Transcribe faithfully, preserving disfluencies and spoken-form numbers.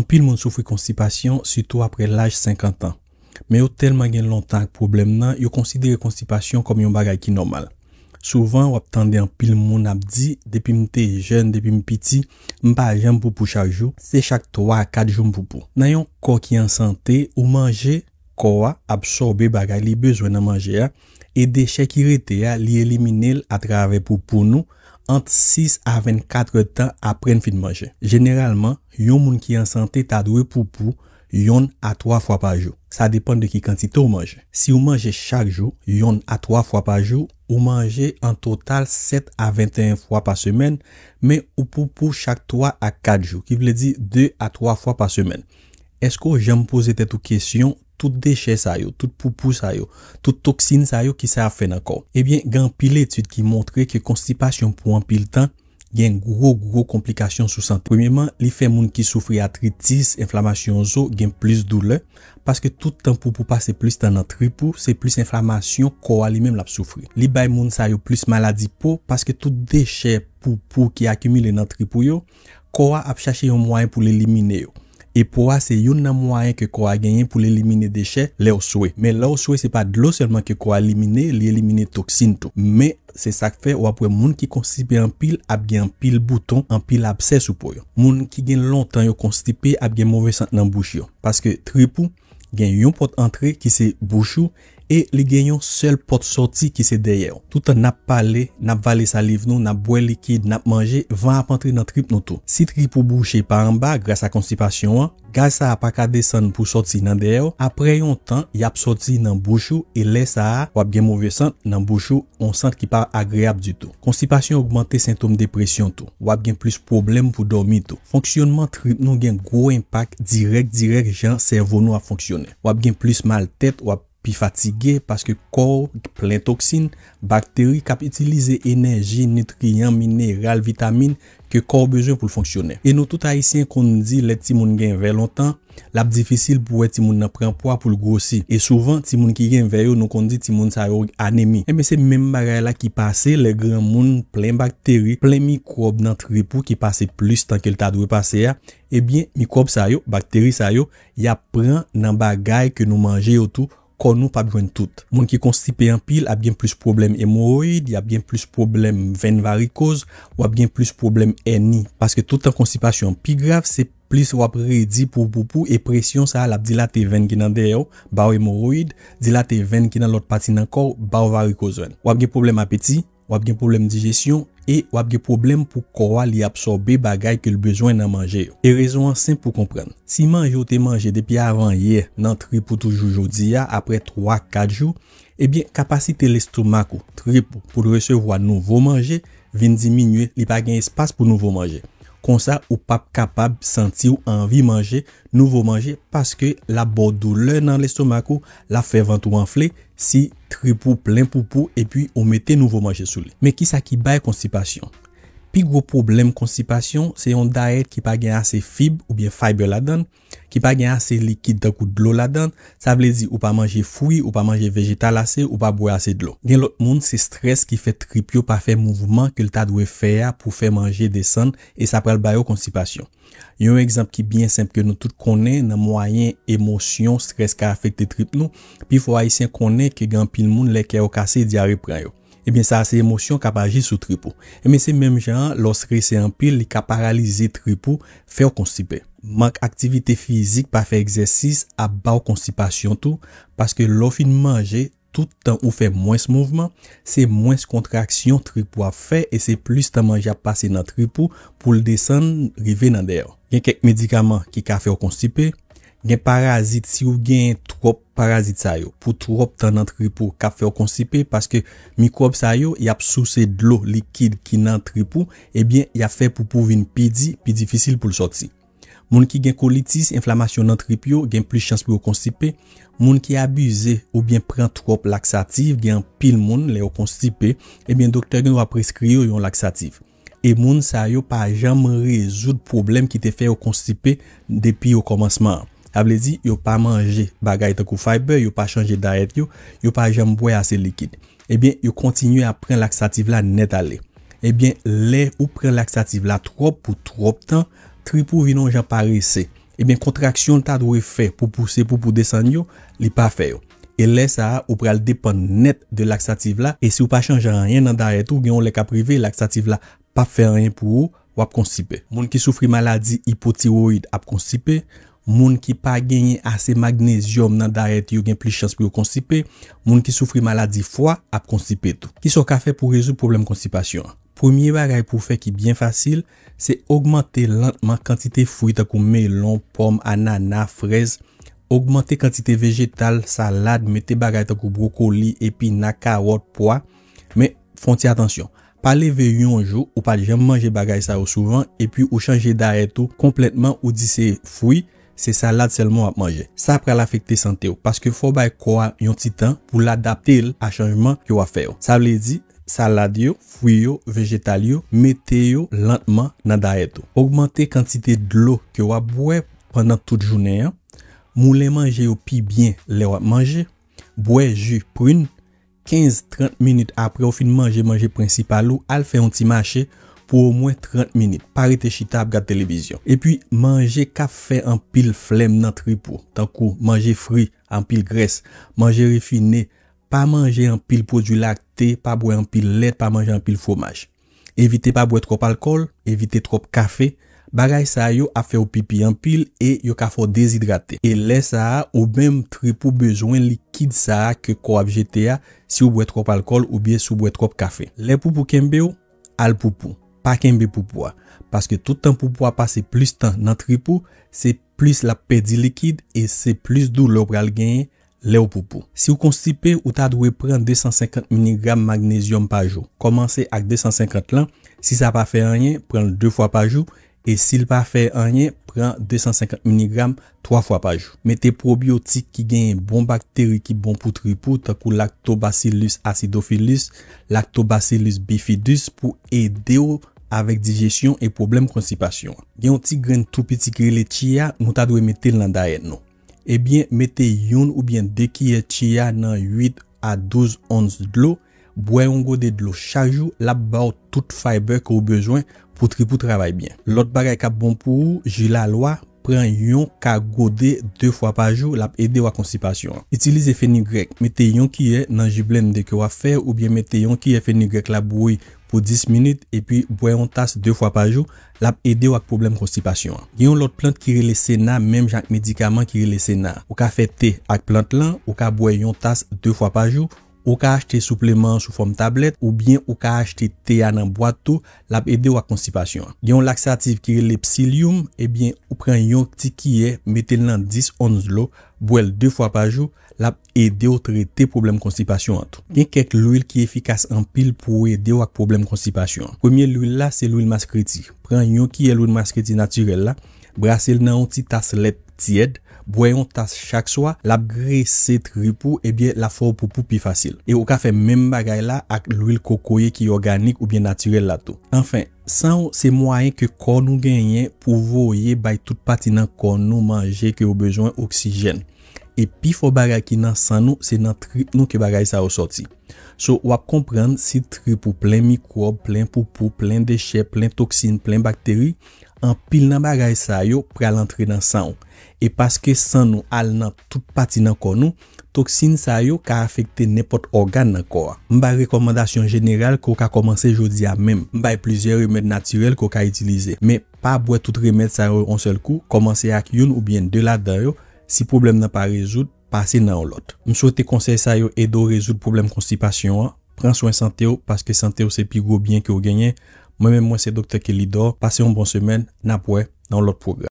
Anpil moun soufri konstipasyon, sitou apre laj senkant an. Men yo tèlman gen lontan ak pwoblèm nan, yo konsidere konstipasyon kòm yon bagay ki nòmal. Souvan, w ap tande anpil moun ap di, "Depi m te jèn, depi m piti, m pa janm poupou chak jou, se chak twa a kat jou m poupou." Nan yon kò ki an sante, ou manje, kò a absòbe bagay li bezwen nan manje a, e dechè ki rete a, li elimine l atravè poupou nou ant sis a vennkat èdtan apre n fin manje. Jeneralman, yon moun ki an sante ta dwe poupou yonn a twa fwa pa jou. Sa depann de ki kantite w manje. Si w manje chak jou, yonn a twa fwa pa jou, ou manje an total sèt a venteyen fwa pa semèn, men ou poupou chak twa a kat jou, ki vle di de a twa fwa pa semèn. Èske w janm poze tèt ou kesyon, tout dechè sa yo, tout poupou sa yo, tout toksin sa yo, kisa y ap fè nan kò w? Ebyen, gen anpil etid ki montre ke konstipasyon pou anpil tan gen gwo, gwo konplikasyon sou sante. Premyeman, li fè moun ki soufri atritis, enflamasyon zo, gen plis doulè, paske tout tan poupou pase plis tan nan trip ou, se plis enflamasyon kò a li menm l ap soufri. Li bay moun sa yo plis maladi po, paske tout dechè poupou ki akimile nan trip ou yo, kò a ap chache yon mwayen pou l elimine yo. E po a se youn nan mwayen ke kò a genyen pou l elimine dechè lè w swe. Men lè w swe, se pa dlo sèlman ke kò a elimine, li elimine toksin tou. Men se sa k fè w ap wè moun ki konstipe anpil ap gen anpil bouton, anpil absè sou po yo. Moun ki gen lontan yo konstipe ap gen move sant nan bouch yo. Paske trip ou gen yon pòt antre ki se bouch ou e li gen yon sèl pòt sòti ki se dèyè w. Toutan n ap pale, n ap vale saliv nou, n ap bwè likid, n ap manje, van ap antre nan trip nou tou. Si trip ou bouche pa anba gras a konstipasyon an, gaz sa a pa ka desann pou sòti nan dèyè w. Apre yon tan, y ap sòti nan bouch ou e lè sa a, w ap gen move sant nan bouch ou, yon sant ki pa agreyab ditou. Konstipasyon ogmante sentòm depresyon tou. W ap gen plis pwoblèm pou dòmi tou. Fonksyònman trip nou gen gwo enpak dirèk dirèk jan sèvo nou ap fonksyone. W ap gen plis mal tèt, w ap pi fatige paske kò w plen toksin, bakteri k ap itilize enèji, nitriyan, mineral, vitamin ke kò w bezwen pou l fonksyone. E nou tout Ayisyen konn di lè timoun gen vè lontan, l ap difisil pou wè timoun nan pran pwa pou l gwosi. E souvan, timoun ki gen vè yo, nou konn di timoun sa yo anemi. Enben, se menm bagay la ki pase lè granmoun plen bakteri, plen mikwòb nan trip ou ki pase plis tan ke l ta dwe pase a. Ebyen, mikwòb sa yo, bakteri sa yo, y ap pran nan bagay ke nou manje yo tou, kò nou p ap jwenn tout. Moun ki konstipe anpil ap gen plis pwoblèm emowoyid, y ap gen plis pwoblèm venn varikoz, w ap gen plis pwoblèm èni. Paske tout tan konstipasyon an pi grav, se plis w ap redi pou w poupou e presyon sa a l ap dilate venn ki nan dèyè w, ba w emowoyid, dilate venn ki nan lòt pati nan kò w, ba w varikoz venn. W ap gen pwoblèm apeti, w ap gen pwoblèm dijesyon e w ap gen pwoblèm pou kò a li absòbe bagay ke l bezwen nan manje yo. E rezon an senp pou konprann. Si manje w te manje depi avan yè nan trip ou toujou jodi a, apre twa, kat jou, ebyen, kapasite lestomak ou, trip ou, pou l resevwa nouvo manje vin diminye, li pa gen espas pou nouvo manje. Konsa, ou p ap kapab santi w anvi manje nouvo manje paske l ap ba w doulè nan lestomak ou, l ap fè vant ou anfle, si trip ou plen poupou epi ou mete nouvo manje sou li. Men kisa ki bay konstipasyon? Pi gwo pwoblèm konstipasyon se yon dayèt ki pa gen ase fib oubyen fiber ladan l, ki pa gen ase likid tankou dlo ladan l, sa vle di ou pa manje fwi, ou pa manje vejetal ase, ou pa bwè ase dlo. Gen lòt moun, se strès ki fè trip yo pa fè mouvman ke l ta dwe fè a pou fè manje desann e sa pral ba yo konstipasyon. Yon egzanp ki byen senp ke nou tout konnen nan mwayen emosyon, strès ka afekte trip nou, pifò Ayisyen konnen ke gen anpil moun lè kè yo kase, dyare pran yo. Ebyen, sa a se emosyon k ap aji sou trip ou. Ebyen, se menm jan an, lè w strese anpil, li ka paralize trip ou, fè w konstipe. Mank aktivite fizik, pa fè egzèsis, ap ba w konstipasyon tou, paske lè w fin manje, tout tan ou fè mwens mouvman, se mwens kontraksyon trip ou ap fè e se plis tan manje ap pase nan trip ou pou l desann rive nan dèyè w. Gen kèk medikaman ki ka fè w konstipe. Gen parazit, si w gen twòp parazit sa yo pou twòp tan nan trip ou k ap fè w konstipe, paske mikwòb sa yo, y ap souse dlo likid ki nan trip ou, ebyen, y ap fè poupou vin pi di, pi difisil pou l sòti. Moun ki gen kolitis, enflamasyon nan trip yo, gen plis chans pou yo konstipe. Moun ki abize oubyen pran twòp laksatif, gen anpil moun, lè yo konstipe, ebyen, doktè gen dwa preskri yo yon laksatif. E moun sa yo pa janm rezoud pwoblèm ki te fè yo konstipe depi okòmansman an. Sa vle di, yo pa manje bagay tankou fiber, yo pa chanje dayèt yo, yo pa janm bwè ase likid. Ebyen, yo kontinye ap pran laksatif la nèt ale. Ebyen, lè ou pran laksatif la twòp pou twòp tan, trip ou vin yon jan parese. Ebyen, kontraksyon l ta dwe fè pou pouse poupou desann yo, li pa fè yo. E lè sa a, ou pral depann nèt de laksativ la, e si w pa chanje anyen nan dayèt ou, gen yon lè k ap rive, laksativ la p ap fè anyen pou ou, w ap konstipe. Moun ki soufri maladi ipotiwoyid ap konstipe. Moun ki pa genyen ase magnezyòm nan dayèt yo gen plis chans pou yo konstipe. Moun ki soufri maladi fwa ap konstipe tou. Kisa w ka fè pou rezoud pwoblèm konstipasyon an? Premye bagay pou w fè ki byen fasil, se ogmante lantman kantite fwi tankou melon, pòm, anana, frèz. Ogmante kantite vejetal, salad, mete bagay tankou bwokoli, epina, kawòt, pwa. Men, fè yon ti atansyon. Pa leve yon jou ou pa t janm manje bagay sa yo souvan, epi ou chanje dayèt ou konplètman, ou di se fwi, se salad sèlman w ap manje. Sa pral afekte sante w, paske fò w bay kò a yon ti tan pou l adapte l a chanjman ke w ap fè yo. Sa vle di, salad yo, fwi yo, vejetal yo, mete yo lantman nan dayèt ou. Ogmante kantite dlo ke w ap bwè pandan tout jounen an. Moulen manje yo pi byen lè w ap manje. Bwè ji prin. Kenz, trant minit apre w fin manje manje prensipal ou, al fè yon ti mache pou omwen trant minit. Pa rete chita ap gad televizyon. Epi, manje k ap fè anpil flèm nan trip ou, tankou manje fri, anpil grès, manje refine, pa manje anpil pwodui lakte, pa bwè anpil lèt, pa manje anpil fwomaj. Evite pa bwè twòp alkòl, evite twòp kafe. Bagay sa yo ap fè w pipi anpil e yo ka fè w dezidrate. E lè sa a, ou menm trip ou bezwen likid sa a ke kò w ap jete a, si w bwè twòp alkòl oubyen si w bwè twòp kafe. Lè poupou kenbe w, al poupou. Pa kenbe poupou a. Paske tout tan poupou a pase plis tan nan trip ou, se plis l ap pèdi likid e se plis doulè w pral genyen lè w poupou. Si w konstipe, ou ta dwe pran de san senkant miligram magnezyòm pa jou. Kòmanse ak de san senkant lan, si sa pa fè anyen, pran l de fwa pa jou, e si l pa fè anyen, pran de san senkant miligram twa fwa pa jou. Mete pwobyotik ki genyen bon bakteri ki bon pou trip ou, tankou Lactobacillus acidophilus, Lactobacillus bifidus, pou ede w avèk dijesyon e pwoblèm konstipasyon an. Gen yon ti grenn tou piti ki rele chia, nou ta dwe mete l nan dayèt nou. Ebyen, mete youn oubyen de kiyè chia nan uit a douz ons dlo. Bwè yon gode dlo chak jou, l ap ba w tout fayba ke w bezwen pou trip ou travay byen. Lòt bagay k ap bon pou ou, ji lalwa, pran yon ka gode de fwa pa jou, l ap ede w ak konstipasyon an. Itilize fenigrèk, mete yon kiyè nan ji blende ke w ap fè oubyen mete yon kiyè fenigrèk la bouyi pou dis minit, epi bwè yon tas de fwa pa jou, l ap ede w ak pwoblèm konstipasyon an. Gen yon lòt plant ki rele sena, menm jan ak medikaman ki rele sena. Ou ka fè te ak plant lan, ou ka bwè yon tas de fwa pa jou, ou ka achte soupleman an sou fòm tablèt, oubyen ou ka achte te a nan bwat tou, l ap ede w ak konstipasyon an. Gen yon laksativ ki rele psyllium, ebyen, ou pran yon ti kiyè, mete l nan dis ons dlo, bwè l de fwa pa jou, l ap ede w trete pwoblèm konstipasyon an tou. Gen kèk lwil ki efikas anpil pou ede w ak pwoblèm konstipasyon an. Premye lwil la, se lwil maskreti. Pran yon kiyè lwil maskreti natirèl la, brase l nan yon ti tas lèt tyèd, bwè yon tas chak swa, l ap grese trip ou, ebyen, l ap fè w poupou pi fasil. E ou ka fè menm bagay la ak lwil kokoye ki òganik oubyen natirèl la tou. Anfen, san w se mwayen ke kò nou genyen pou voye bay tout pati nan kò nou manje ke yo bezwen, oksijèn. E pi fò bagay ki nan san nou, se nan trip nou ke bagay sa yo sòti. So, w ap konprann si trip ou plen mikwòb, plen poupou, plen dechè, plen toksin, plen bakteri, anpil nan bagay sa yo pral antre nan san w. E paske san nou al nan tout pati nan kò nou, toksin sa yo ka afekte nenpòt ògàn nan kò a. M bay rekòmandasyon jeneral ke w ka kòmanse jodi a menm. M bay plizyè remèd natirèl ke w ka itilize. Men pa bwè tout remèd sa yo yon sèl kou, kòmanse ak youn oubyen de ladan yo. Si pwoblèm nan pa rezoud, pase nan yon lòt. M swete konsèy sa yo ede w rezoud pwoblèm konstipasyon an. Pran swen sante w, paske sante w se pi gwo byen ke w genyen. Mwen menm, mwen se Doktè Kelly Dor. Pase yon bon semèn, n ap wè nan yon lòt pwogram.